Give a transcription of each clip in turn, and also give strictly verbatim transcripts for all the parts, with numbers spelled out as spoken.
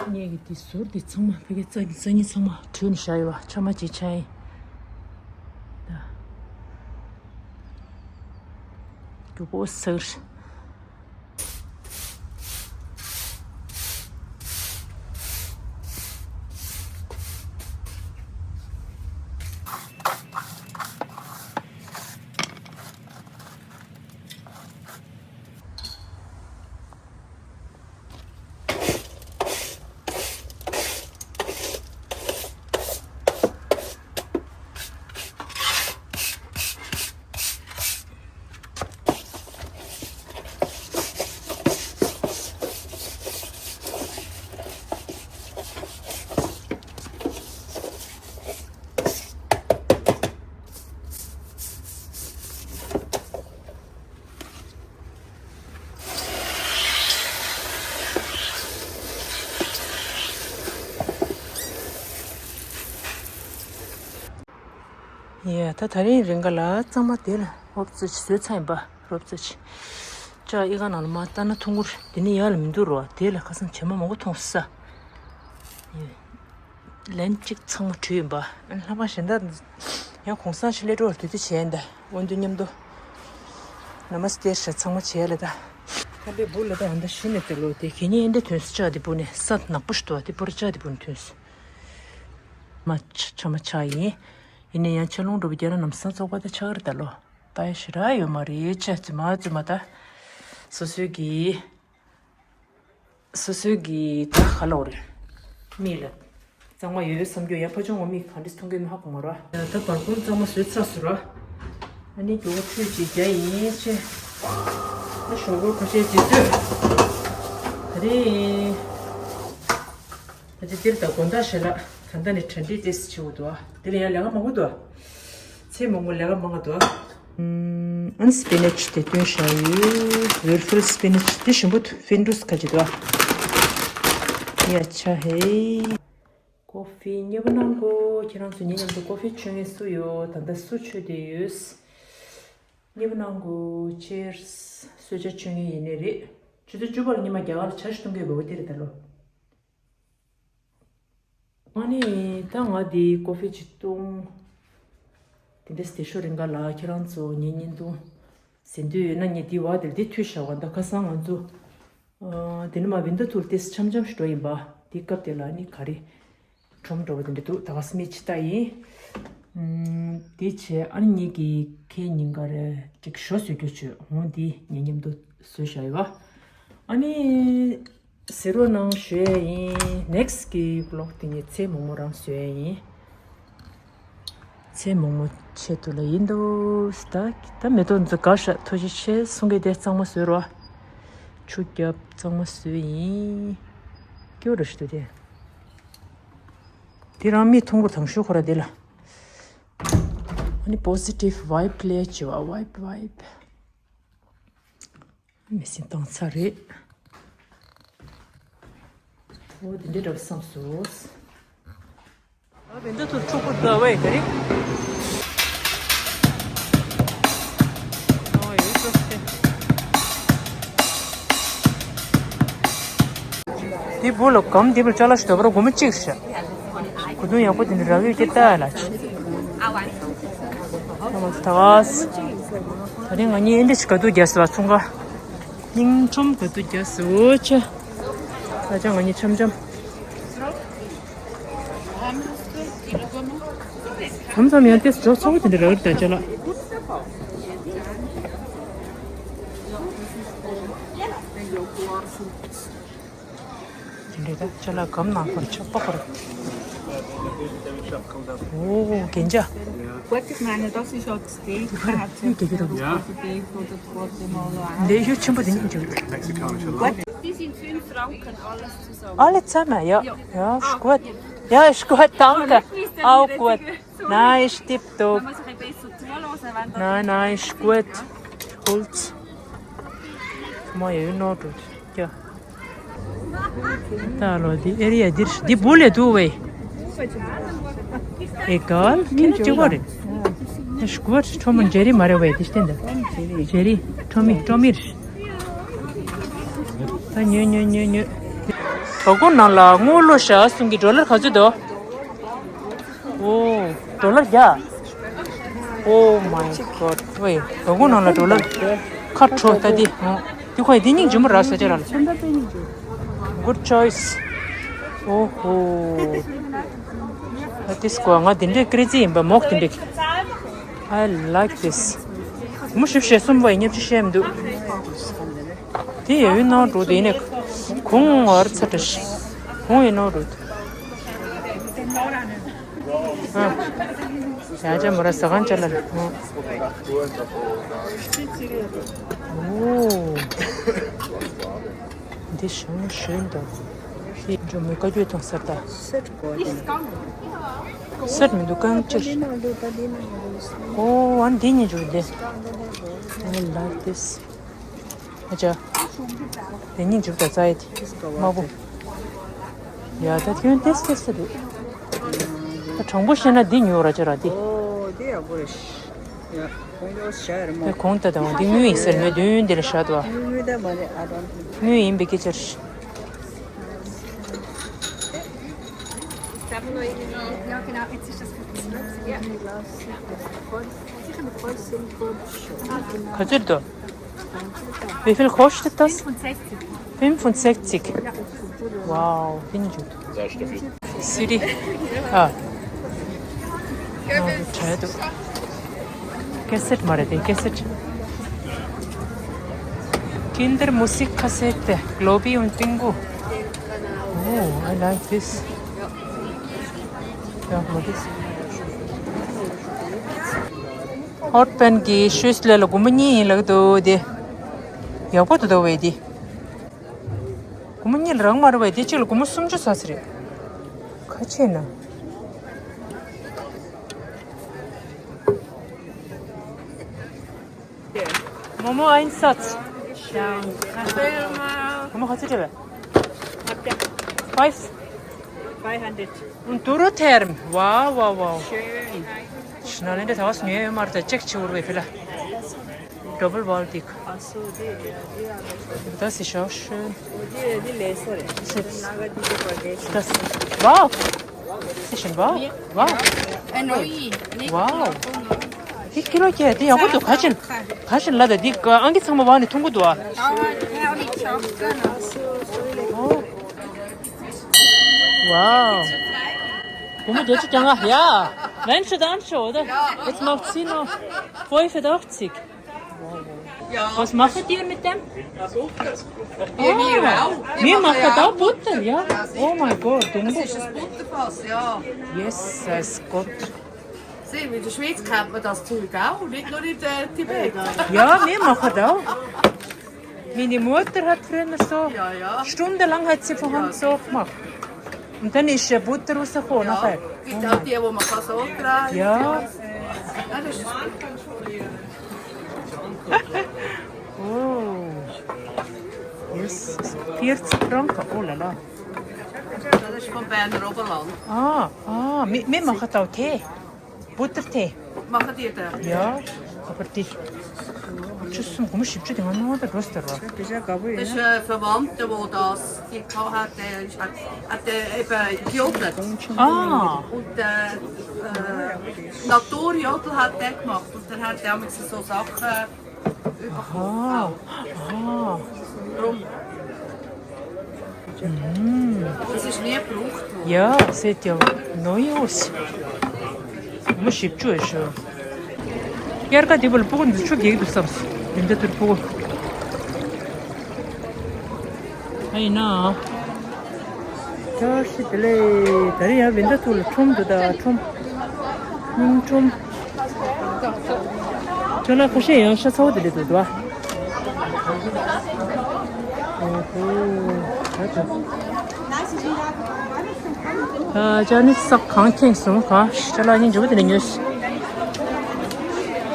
ངས་ཀྱི་འདི་ཟུར་འདི་ཚང་མ་ཕ་གི་རྩྭ་ནི་རྩྭ་ནི་ཚང་མ་བྲུས་ནས་བཞག་ཡོད་པ། ཆ་མ་བྱེད་ཆ་ཡིན། ད་རྒྱུག་པོ་ཟེར། ཡ། ད་དེ་རིང་རིང་ག་ལ་གཙང་མ་དེ་ལ་རོབ་ཙམ་བཟོས་ཚར་ཡིན་པ། རོབ་ཙམ། ཅག་ཨི་ཁ་ནང་ལ་མ་བལྟས་ན་ཐུང་ངུར་དེ་ནི་ཡག་ལ་མི་འདུག་རོ། དེ་ལ་ཁ་སང་བྱེ་མ་མང་པོ་མཐོང་ས། ཡ། ལན་གཅིག་ཚང་མ་བྲུས་ཡིན་པ། ལྷག་པ་གཞན་དག་ཡང་གུང་སེང་ཞིག་སླེབས་འགྲོ་བར་དུས་དུས་བྱས་ཡིན་ད། འོ་འདུག་མཉམ་དུ། ན་མ་སྟེར་ཤ་ཚང་མ་བྱས་ལ་ད། ཁ་ལེ་བུ་ལ་ད་ཨ་འདྲ་ཞིག་ནས་དེ་ལོ་དེ་གད་སྙིགས་ཨེ་འདྲ་ཐོན་ས། ཅག་དེ་བུ་ནས་ས་ནག་པོ་ཞིག་འདུག་བ། དེ་བུ་ར་ཅག་དེ་བུ་ནས་ཐོན་ས། མ་ཆ་མ་ཆག་ཡིན། ཡིན་ན་ཡང་ཆ་རླུང་འགྲོ་བའི་རྒྱ་ར་ནམ་སང་བཙོག་པ་ད་ཆག་གི་རེད་ད་ལོ། ད་ཡ་ཞེ་དྲག་ཡོད་མ་རེད། ཅག་རྫུན་མ་རྫུན་མ་ད། སོ་སོའི་གི། སོ་སོའི་གི་ད་ག་ལོག་རེད། མིག་ལ་གཙང་མ་ཡོད་བསམ་རྒྱུ་ཡ། ཕ་ཆུང་ངོ་མིག་ག་འདྲས་མཐོང་གི་མ་ཧ་གོ་མ་ར། ཡ། ད་བར་ཁུང་གཙང་མ་བཟོས་ཚར་སོང་ར། ཨ་ནི་རྒྱུ་བ་ཁྲུས་ཅིག་རྒྱག་ཡིན་ཆེ། ད་ཞོགས་པ་ཁ་ཤས་ཅིག་བཟོས། ད་རེད། ད་ཅི་འདིར་ད་དགོང་དག་ཞལ་ལག་ད་ལྟ་ནས་གྲ་སྒྲིག་ཏོག་ཙམ་བྱེད་དགོས་འདུག་ཨ། འདི་ལ་ཡང་ལས་ཀ་མང་པོ་འདུག་ཨ། ཚེ་མང་པོ་ལས་ཀ་མང་ང་འདུག་ཨ། ཨ་ནི་སི་པི་ནེཆ་དེ་བཏོན་བཞག་ཡོད། ཝེར་ཧྥུལ་སི་པི་ནེཆ་དེ་ཞིམ་པོ་འདུག་ཧྥིན་ཏུས་ཁ་ཅིག་འདུག་ཨ། ཡ་ཆ་ཧེ། ཀོ་ཧྥི་མཉེས་པོ་གནང་གོ། ཁྱེད་རང་ཚོ་ངའི་མཉམ་དུ་ཀོ་ཧྥི་མཆོད་མཁན་སུ་ཡོད། ད་ལྟ་སུ་མཆོད་བསྡད་ཡོད། མཉེས་པོ་གནང་གོ། ཅེར་སི། གསོལ་ཇ་མཆོད་མཁན་ཡིན་ནི་རེད། ཆུ་ཚོད་བཅུ་པ་ལ་ཉི་མ་རྒྱ་གར་ལ་ཇ་ཞིག་འཐུང་གི་ཡོད་པ། འོ་དེ་རེད་ད་ལོ། ཨ་ནི་ད་ང་འདི་ཀོ་ཧྥི་ཅིག་བཏུང་། དེ་འདྲས་དེ་ཤོ་རིང་ག་ལ་ཁྱེད་རང་ཚོ་ངའི་བརྙན་ཐུང་གཟིགས་འདོད་ཡོད་ན། ངས་འདི་བ་དེར་འདི་མཐུད་བཞག་པ། ད་ཁ་སང་ང་ཚོ་ཨ་དེ་ནི་མ་བིན་ད་ཐུར་ཏེས་འཆམ་འཆམ་ཞིག་འགྲོ་ཡིན་པ། དེ་སྐབས་དེ་ལ་ནི་ག་རེ་ཁྲོམ་འགྲོ་བ་དེ་འདྲ་འདུག་ད་ག་སེ་མིག་ཅིག་ལྟ་ཡིན། ཨམ། དེ་བྱས་ཨ་ནི་ངེད་ཀྱི་ཁའི་ཉིན་དཀར་ཅིག་ཞོ་བཟོས་རྒྱུ་བྱོས་འོང་། འདི་ངེད་མཉམ་དུ་བཟོས་བཞག་ཡོད་པ། ཨ་ནི། གཟིགས་རོགས་གནང་ཞུ་ཡས་ཡིན། ནེག་སི་གི་བི་ལོག་དེ་ངས་ཚལ་མོག་མོག་རང་བཟོ་ཡས་ཡིན། ཚལ་མོག་མོག་ཆེད་དུ་ལ་ཡིན་འདུག་ད་ད་མེ་ཏོག་འཛུགས་ག་ཤ་ཐུགས་རྗེ་ཆེ་གསུང་གི་དེ་གཙང་མ་བཟོས་རོགས། ཆུ་རྒྱབ་གཙང་མ་བཟོས་ཡིན། སྐྱོ་རུ་ཞིག་འདུག་དེ། དེ་རང་མི་ཐུང་གུར་དང་ཤུ་ཁོ་ར་དེ་ལ། ཨ་ནི་པོ་སི་ཊིབ་ཝའིབ་ལས་བྱེད་པ། ཝའིབ་ཝའིབ། མེ་སྲེག་བཏང་ཚར་རེད། འོ་དེ་འདྲ་འདྲ་བསམ་སོང་། འོ་དེ་འདྲ་ཐུར་ཕྲུ་གུ་འདྲ་བས་ག་རེ། འདི་བུ་ལ་གམ་འདི་བུ་ལ་ཅ་ལག་ཞིག་འདུག་པ་ར། སྒོར་མོ་གཅིག་ཤ། གོས་ཐུང་ཡག་པོ་དེ་འདྲ་རག་ཡོད་ཀྱི་ལྟ་ཡ་ལ་ཆེ། ད་ད་རིང་ང་གཉིས་ཨེ་འདྲ་ཞིག་ག་དུས་རྒྱག་སྲིད་པ་ཚོང་ཁ། སྙིང་ཁྲོམ་ག་དུས་རྒྱག་སྲིད། འོ་ཆེ། ད་ཆ་ང་གཉིས་འཆམ་འཆམ། མཚམས་མཚམས་ཡང་ཏེ་ཇོ་ཚ་བོ་དེ་འདྲ་རག་རེད་ད་ཅ་ལག་དེ་འདྲའི་ད་ཅ་ལག་སྒམ་ནང་ཁོར་ཆགས་པ་ཁོར། འོ་རྒྱན་ཆ། Guatemala, das ist auch das Steak. Da habt ihr für die Quote, für die Quote mal ein. འདི་ཡུ་ཆེན་པོ་དེ་ནི་འཇུ། Guat- Die sind fünf Franken, alles zusammen. Alle zusammen, ja. Ja, ist gut. Ja, ist gut, danke. Auch gut. Nein, ist tipptopp. Man muss ein bisschen besser zuhören, wenn das Nein, nein, ist gut. Holz. Mal ja, noch gut. Ja. ད་ལོ་འདི་ཨེ་རི་ཡ་འདིར་འདི་བུ་ལས་འདུག་བས། ཨེ་གལ་ཁྱེད་གཅིག་པ་རེད། ཨེ་ཤི་གོ་ཁྲོ་མོ་ཇེ་རི་མ་རེད་བས་འདི་བསྟན་ད། ཇེ་རི་ཁྲོ་མི་ཁྲོ་མིར། ད་ཉོས་ཉོས་ཉོས་ཉོས། བ་ཀུ་ནང་ལ་དངུལ་ལོ་ཞག་གསུམ་གྱི་ཌོ་ལར་ག་ཚོད་འདུག? ཨོ། ཌོ་ལར་བརྒྱ། Oh my god. ཝེ། བ་ཀུ་ནང་ལ་ཌོ་ལར་ཁ་དྲོ་ད་འདི། འདི་ཁོ་འདི་སྙིང་རྗེ་མོ་རག་ས་ཅི་ར་ལ། Good choice. ཨོ་ཧོ། ད་ཏིས་ཀོ་ང་འདི་འདྲའི་ཀི་རེ་ཛི་ཡིན་པ་མོག་འདི་འདྲའི། I like this. མུ་ཤིབ་ཤེ་གསུམ་པ་ཡིན་ཉབ་ཅི་ཤེ་མི་འདུག་དེ་ཡོད་ན་འགྲོ་དེ་ནས་གོང་བར་ཚ་དྲ་ཤི། གོང་ཡིན་ན་འགྲོ་དེ། ཨ། ཡ་ཅ་མོ་ར་ཟ་ཁང་ཅ་ལ་རེད། ཨོ། འདི་ཞང་ཞོན་དང་། ཤི་འཇོ་མོའི་བཀའ་བརྒྱུད་དང་སར་ད། སེར་མི་འདུག་རྐང་ཅིར། ཨོ་ཨ་འདི་གཉིས་འཇུག་འདི། I like this. ཨ་ཅག་དེ་གཉིས་འཇུག་ད་རྩ་ཡི་དེ། དམར་པོ། ཡ་ད་ཁྱོད་ཏེས་ཏེས་ཏེ་འདུག་ད་དྲང་པོ་བཤད་ན་འདི་ཉོ་ར་ཅི་ར་འདི། ཨོ་འདི་ཡག་པོ་རེད། ཡ་གོང་ཡོ་ཤ་རེད་མོ། ད་གོང་ད་དང་འདི་དངུལ་ཡིན་ཟེར་མོད་དུས་འདི་ལ་བཞག་འདུག་ཨ། དངུལ་ད་མ་རེད་ཨ་རོན། དངུལ་ཡིན་པའི་སྐད་ཆ་རེད། ག་ཚོད་འདུག Wie viel kostet das? fünfundsechzig. fünfundsechzig. Wow, bin gut. City. Ah. Oh, du Teil, du. Cassette mal, die Cassette. Kindermusikkassette, Globi und Pingu. Oh, I like this. Ja, what is? ཧོཊ་པན་གྱི་ཤུས་ལས་ལ་སྒོར་མོ་གཉིས་ཡིན་ལགས་འདུག་དེ། ཡག་པོ་འདུག་ད་བས་དེ། སྒོར་མོ་གཉིས་ལ་རག་མ་རེད་བས་དེ་གཅིག་ལ་སྒོར་མོ་སུམ་ཅུ་ཟ་ས་རེད། ཁ་ཆེ་ན། Momo Einsatz. Ja. Momo hat sie Five. Five hundred. Und Doro Term. Wow, wow, wow. Schön. Schnell in der Haus, nee, Martha, check, check, check. Double Wall Dick. Ach so, die, die, die, ja. Das ist auch schön. Die, die Leser. Das ist, das, wow. Session wow. Wow. Wow. ཧི་ཀི་ལོ་ཀྱེ་དེ་ཡག་པོ་འདུག་ག་ཤིན། ག་ཤིན་ལ་ད་འདི་ཨང་ཀི་ཚང་མ་བ་ནི་ཐུང་གུ་འདུག་ཨ། ཨོ། Wow. Wo muss ich gehen? Ja. Mensch, dann schon, oder? Jetzt macht sie noch fünfundachtzig. Was machen die mit dem? Butter. Wir machen auch Butter, ja. Oh mein Gott. Das ist ein Butterfass, ja. Jesus Gott. Sieh, in der Schweiz kennt man das Zeug auch, nicht nur in der Tibet. Ja, wir machen das auch. Meine Mutter hat früher so, ja, ja, stundenlang hat sie von Hand so gemacht. Und dann ist der Butter rausgekommen nachher. Gibt auch die, wo man kann so drehen. Ja. Ja, das ist gut. Oh. Yes. vierzig Franken. Oh la la. Das ist vom Berner Oberland. Ah, ah, wir, wir machen da auch Tee. Butter-Tee. Machen die da? Ja, aber die. Tschüss, komm, ich schicke dir mal noch das Röster. Das ist ein Verwandter, der das die gehabt hat, der ist, hat, hat äh, eben gejodelt. Ah. Und äh, äh, Naturjodel hat der gemacht. Und dann hat er damals so Sachen bekommen. Aha. Aha. Rum. Das ist nie gebraucht worden. Ja, sieht ja neu aus. Muss ich schon. དབྱར་ཁ་དེ་བོ་ལ་སྤུ་གུ་འདི་ཆུ་རྒྱག་གི་འདུག་བསམ་སོང་། མི་འདྲ་ཐུར་སྤུ་གུ། ཨ་ཡིན་ན། བཀྲ་ཤིས་བདེ་ལེགས། ད་རེས་ཡང་བན་ད་ཐུར་ལ་ཁྲོམ་འདུག་ད་ཁྲོམ། སྙིང་ཁྲོམ། ཁྱོད་ལ་ཁ་ཤས་ཡང་ཤ་ཚ་བོ་དེ་འདྲ་འདུག་དོ། ཨོ་ཧོ། ད་དུ། ཨ། ཅ་ནི་ས་གང་ཁེངས་སོང་ག་ཅ་ལག་སྙིང་རྗེ་པོ་དེ་འདྲ་ཉོས།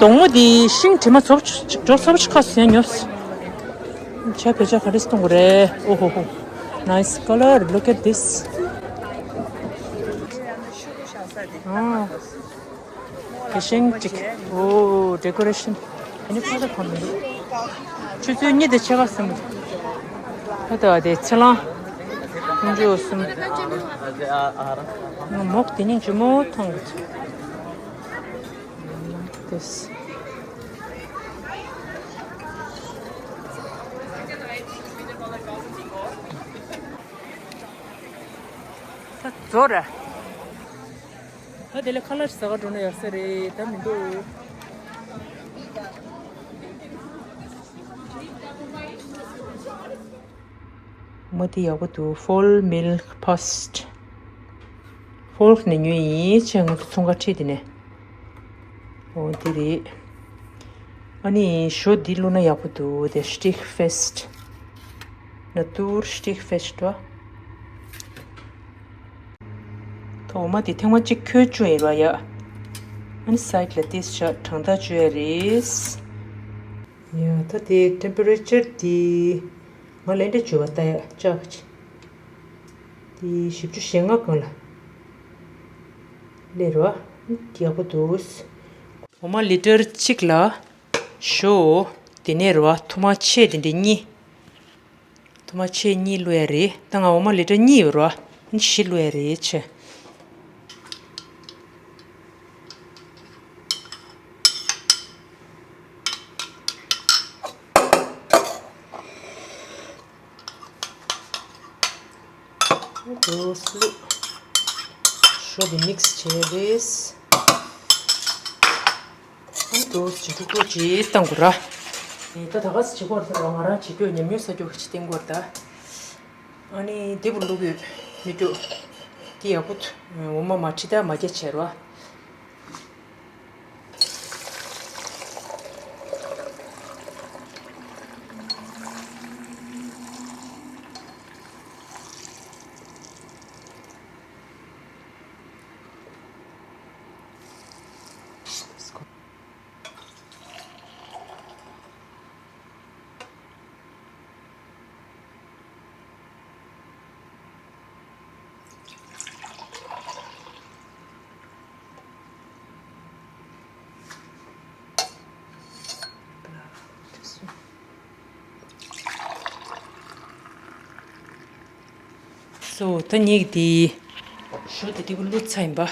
སྡོང་བོ་དེ་ཤིང་དྲི་མ་ཚོ་འགྲོ་ཚ་བོ་ཞིག་ཁ་སོང་ཉོས། ཆ་བེ་ཆ་ག་རེ་གཏོང་གི་རེད། ཨོ་ཧོ་ཧོ། Nice color, look at this. ཨ། དེ་ཤིང་གཅིག་ཨོ། ཌེ་ཀོ་རེ་ཤིན། ཨ་ནི་ཕ་ས་ཁོ་མི་འདུག་ཆུ་ཚོད་གཉིས་དང་ཕྱེད་ཀ་ཟིན་པ། ད་ལྟ་དེ་ཚེ་ལང་ འཇུ་གསུམ། ང་མོག་དེ་ནི་ཇི་མོ་ཐང་གི་དེས། ད་ཛོ་ར། ད་དེ་ལས་ཁ་ལག་ཟ་ག་འགྲོ་ན་ཡག་ས་རེད། ད་མི་འདུག་མ་དེ་ཡག་པོ་འདུག Full Milk Post། Folk ནས་ཉོས་ཡིན། ཆེ་ང་ཚོ་ཚོང་ཁང་ཁྲིད་དེ་ནས། འོ་དེ་རེད། ཨ་ནི་ཞོ་འདི་བླུགས་ན་ཡག་པོ་འདུག་དེ་Stick Fest། Natur Stick Fest བ། ཐོག་མ་དེ་ཐེངས་མ་གཅིག་ཁོལ་བཅུག་ཡིན་ར་ཡ། ཨ་ནི་སའིཌ་ལ་ཏིས་ཆ་གྲང་ཐག་བཅུག་ཡ་རེད། ཡ་ད་དེ་ཊེམ་པ་རེ་ཅར་དེ་ང་ལན་འདྲ་བཅུག་པ་ལྟ་ཡ་ལྕགས་ཀྱི། དེ་བཞི་བཅུ་ཞེ་ལྔ་སྒང་ལ་སླེབས་ར། ཡག་པོ་འདུག་འོ་མ་ལི་ཊར་གཅིག་ལ་ཞོ་དེ་ནས་ར་ཐུར་མ་ཆེ་དེ་འདྲ་གཉིས། ཐུར་མ་ཆེ་གཉིས་བླུགས་ཡ་རེད། ད་ང་འོ་མ་ལི་ཊར་གཉིས་ཡོད་ར། བཞི་བླུགས་ཡ་རེད་ཆེ། འདུག་སེ་བླུགས། ཞོ་འདི་མིག་སི་བྱས་རེད། འདུག་སེ་ཅིག་ཀྲུག་ཀྲུག་ཅིག་བཏང་དགོས་ར། ད་ད་ག་སེ་བྱེད་དགོས་རེད་ཟེར་བ། ང་རང་བྱེད་རྒྱུ་ཉམས་མྱོང་བསགས་རྒྱུ་ཅིག་བསྟན་དགོས་རེད་ད། ཨ་ནི་འདི་བུ་བླུགས་ཡོད་མི་འདུག་འདི་ཡག་པོ་འདུག་འོ་མ་མ་ཁྲིད་ད་མ་རྒྱ་བྱས་ར། སོ་ད་ངེད་ཀྱི་དེ་ཞོ་དེ་དེ་བུ་བླུགས་ཚར་ཡིན་པ། ཨ་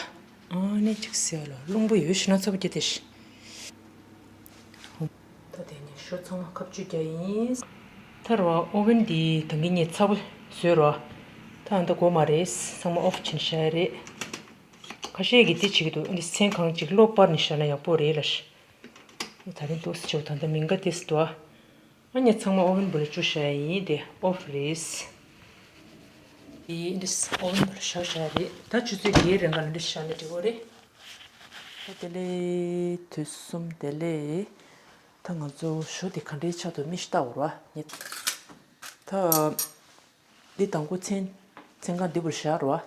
ནི་ཅིག་ཟེར་ལ་རླུང་པོ་ཡོད་ཤི་ན་ཚ་པོ་སྐྱེ་དེ་ཤི། ད་དེ་ནས་ཞོ་ཚང་མ་ཁ་གཅུས་རྒྱག་ཡིན། ཐར་བ་ཨོ་ཝེན་འདི་ད་གིན་ངས་ཚ་པོ་བཟོས་རོ། ད་ཨ་ད་དགོས་མ་རེད། ཚང་མ་ཨོཕ་ཕྱིན་བཞག་ཡ་རེད། ཁ་ཤས་ཀྱིས་འདི་བྱེད་ཀྱི་འདུག་འདི་ཚན་གང་ཅིག་གློག་སྤར་ནས་བཞག་ན་ཡག་པོ་རེད་ལ་ཤི། ད་རིང་འདུག་སེ་བྱེད་ད་ད་མིང་ག་དེ་སུ་འདུག་ཨ་ནི་ཚང་མ་ཨོ་ཝེན་བུ་ལ་བཅུག་བཞག་ཡ་ཡིན། དེ་ཨོཕ་རེད། དེ་འདི་ཨོ་ཝེན་བུ་ལ་བཞག་བཞག་ཡ་རེད། ད་ཆུ་ཚོད་བརྒྱད་རེ་འགའ་ལ་འདི་བཞག་ན་འགྲིག་གི་རེད། ད་དེ་ལས་དུས་གསུམ་དེ་ལས། ད་ང་ཚོ་ཞོ་དེ་ག་འདྲའི་ཆ་དུ་མི་ཤི་ལྟ་འོ་ར་ཉེ། ད་འདི་དང་པོ་ཚན་ཚན་ཁང་འདི་བུར་བཞག་རོ། ཨ་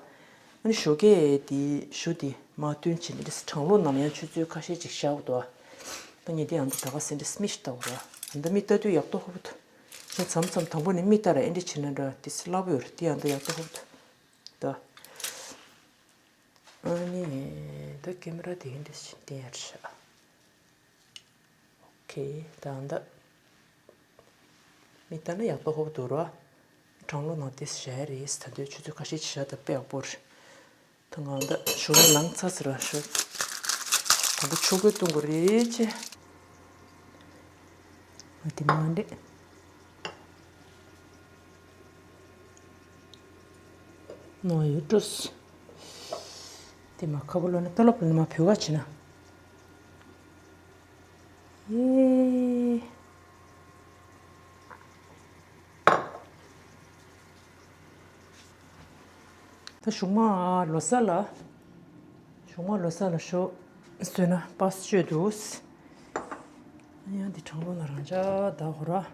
ནི་ཞོ་གས་དེ་ཞོ་དེ་མ་བཏོན་བྱས་ནས་འདི་གྲང་ལོ་ནམ་ཡང་ཆུ་ཚོད་ཁ་ཤས་ཅིག་བཞག་འོ་དོ། ད་ངས་འདི་ཡང་འདི་ད་ག་སེ་འདྲི་མི་ཤི་ལྟ་འོ་ར། ཨ་འདི་མི་ལྟ་དུས་ཡག་ཏོ་ཧོབ་ཏོ། ངས་མཚམས་མཚམས་དང་པོ་ནས་མི་ལྟ་ར་ཨེ་འདྲི་བྱེད་ན་འདྲ་དེ་སི་སླ་པོ་ཡོད་ར། འདི་ཡང་འདི་ཡག་ཏོ་ཧོབ་ཏོ། ད། ཨ་ནི་ད་ཀེ་མ་ར་དེ་ཨེ་འདྲི་བྱེད་བསྟན་ཡར་བཞག་ཁེ་ད་འདི། མི་ལྟ་ན་ཡག་པོ་ཧོབ་འདུག་ར། གྲང་ལོ་ནང་དེ་བཞག་རེད། ད་དུས་ཆུ་ཚོད་ཁ་ཤས་ཅིག་བཞག་ད་དཔེ་ཡག་པོ་རེད། ད་ང་འདི་ཞོ་ནི་ལངས་ཚར་ཟེར་ར་ཞོ། དང་པོ་ཆོ་གོས་བཏུང་དགོས་རེད་ཅེ། ང་དེ་མ་འདྲེ། ནོ་ཡོད་འགྲོ། དེ་མ་ཁ་བོ་ལོ་ནི་ཏོ་ལོ་པོ་ནི་མ་བུ་ག་ཆེ་ན། ཡེ། ད་གཞུག་མ་ལོ་གསར་ལ། གཞུག་མ་ལོ་གསར་ལ་ཞོ་བཟོས་ན་པ་སེ་བཅོས་འདུག་ཡང་འདི་གྲང་ལོ་ན་རང་ཅག་ད་ཧོ་ར།